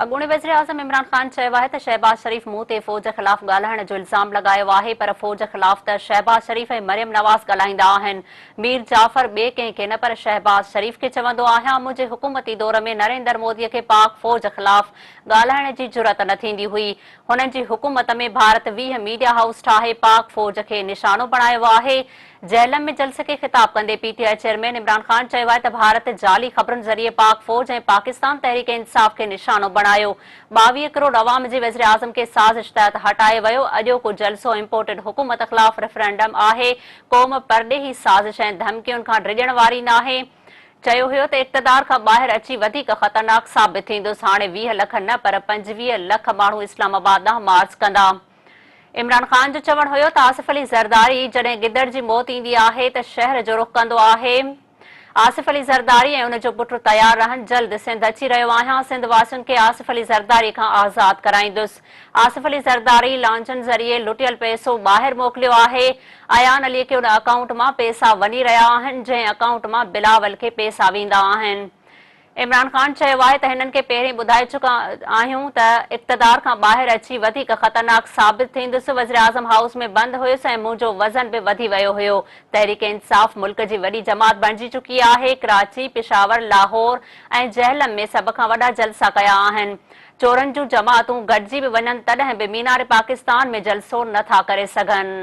اڳوڻي وزيراعظم عمران خان چيو آهي ته شهباز شريف مون تي فوج خلاف ڳالهائڻ جو الزام لڳايو آهي پر فوج خلاف ته شهباز شريف ۽ مريم نواز ڳالهائيندا آهن، مير جعفر ٻئي ڪنهن کي نه پر شهباز شريف کي چوندو آهيان، منهنجي حڪومتي دور ۾ نريندر مودي کي پاڪ فوج خلاف ڳالهائڻ جي جرئت نه ٿيندي هئي، هنن جي حڪومت ۾ ڀارت 20 ميڊيا هائوس ٺاهي پاڪ فوج کي نشانو بڻايو آهي. جهلم ۾ جلسي کي خطاب ڪندي P T I chairman Imran Khan چيو آهي ته ڀارت جعلي خبرن ذريعي پاڪ فوج ۽ پاڪستان تحريڪ انصاف کي نشانو بڻايو، 22 ڪروڙ عوام جي وزيراعظم کي سازش تحت هٽايو ويو، اڄوڪو جلسو امپورٽڊ حڪومت خلاف ريفرنڊم آهي، قوم پرڏيهي سازش ۽ ڌمڪين کان ڊڄڻ واري ناهي، چيو هيو ته اقتدار کان ٻاهر اچي وڌيڪ خطرناڪ ثابت ٿيندس، هاڻي 20 لک نه پر 25 لک ماڻهو اسلام آباد ڏانهن مارچ ڪندا. عمران خان جو چوڻ هيو ته آصف علي زرداري جڏهن گدڙ جي موت ايندي آهي ته شهر جو رخ ڪندو آهي، آصف علي زرداري ۽ ان جو پٽ تيار رهن، جلد سنڌ اچي رهيو آهيان، سنڌ واسين کي آصف علي زرداري کان آزاد ڪرائيندس، آصف علي زرداري لانچن ذريعي لٽيل پئسو ٻاهر موڪليو آهي، ايان علي کي ان اڪائونٽ مان پئسا وڃي رهيا آهن، جنهن اڪائونٽ مان بلاول کي پئسا ويندا آهن. عمران خان چيو آهي ته هنن کي پهرين ٻڌائي چڪا آهيون ته اقتدار کان ٻاهر اچي وڌيڪ خطرناڪ ثابت ٿيندس، وزيراعظم هائوس ۾ بند هيس ۽ منهنجو وزن به وڌي ويو هيو، تحريڪ انصاف ملڪ جي وڏي جماعت بڻجي چڪي آهي، ڪراچي، پشاور، لاهور ۽ جهلم ۾ سڀ کان وڏا جلسا ڪيا آهن، چورن جون جماعتون گڏجي به وڃن تڏهن به مينار پاڪستان ۾ جلسو نه ٿا ڪري سگهن.